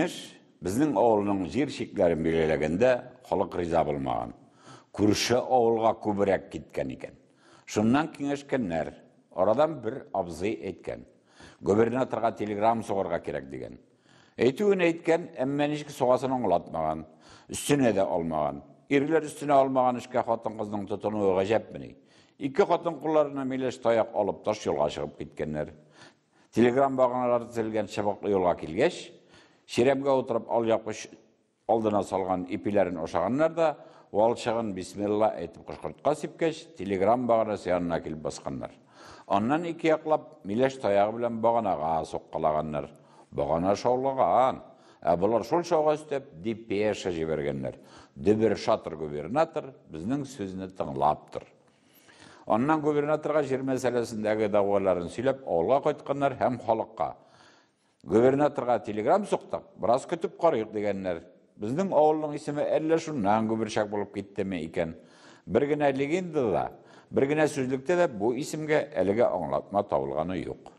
Имеш, безнең авылның җир чикләрен билгеләгәндә халык риза булмаган. Күрше авылга күбрәк киткән икән. Шуннан киңәшкәннәр. Арадан бер абзый әйткән. Губернаторга телеграм сугарга кирәк дигән. Әйтүен әйткән, әмма ничек сугасын аңлатмаган. Өстенә дә алмаган. Ирләр өстенә алмаган эшкә хатын-кызның тотынуы гаҗәпмени? Ике хатын кулларына миләш таяк алып таш юлга чыгып киткәннәр. Телеграм баганалары тезелгән чыбыклы юлга килгәч, чирәмгә утырып алъяпкыч алдына салган ипиләрен ашаганнар да, валчыгын бисмилла әйтеп кошкортка сипкәч, телеграм баганасы янына килеп басканнар. Аннан ике яклап миләш таягы белән баганага суккалаганнар. Багана шаулаган. Ә болар шул шауга өстәп депеша җибәргәннәр. Дөбер-шатыр губернатор, безнең сүзне тыңлап тор. Аннан губернаторга җир мәсьәләсендәге дәгъваларын сөйләп авылга кайтканнар һәм халыкка Губернаторга телеграм суктык, бераз көтеп карыйк дигәннәр. Безнең авылның исеме әллә шуннан гүберчәк булып киттеме икән? Бер генә легендада, бер генә сүзлектә дә бу исемгә әлегә аңлатма табылганы юк.